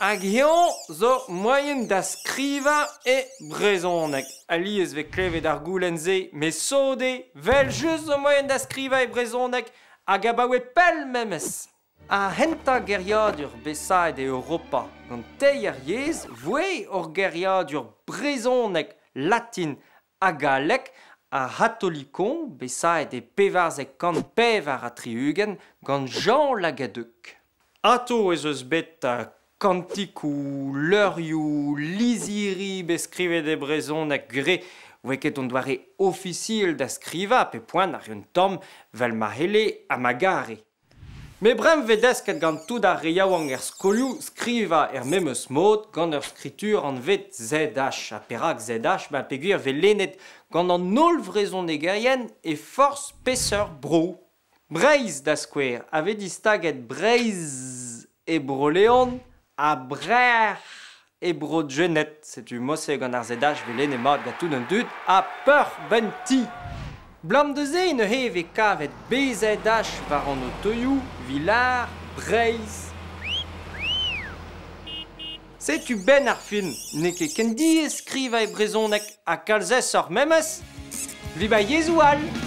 Hag eñ zo moaien da skrivañ e brezhoneg. Alies 'vez klevet ar goulenn-se, met sot eo, 'vel-just zo moaien da skrivañ e brezhoneg, hag abaoe pell memes. Ar c'hentañ geriadur bet savet e Europa gant teir yezh voe ur geriadur brezhoneg, latin ha galleg, ar C'hatolikon bet savet e 1464 gant Jean Lagadeuc. Atao ez eus bet kantikoù, levrioù, lizhiri bet skrivet e brezhoneg gre 'voe ket an doare ofisiel da skrivañ pe poan ar un tamm 'vel ma c'helle ha ma gare. Met bremañ 'vez desket gant tout ar re yaouank er skolioù skrivañ er memes mod gant ur skritur anvet ZH. Ha perak ZH? Ben peogwir 'vez lennet gant an holl vrezhonegerien e forzh peseurt bro. Breizh, da skouer, a vez distaget Breizh e Bro-Leon ha Brec'h e Bro-Gwened. Setu mod-se gant ar ZH 'vez lennet mat gant tout an dud ha peurventi. 'Blam da se neuze e vez kavet BZH war an otoioù Villars Breizh. Setu 'benn ar fin, n'eo ket ken diaes skrivañ e brezhoneg ha kalz aesoc'h memes evit ma yezhoù all.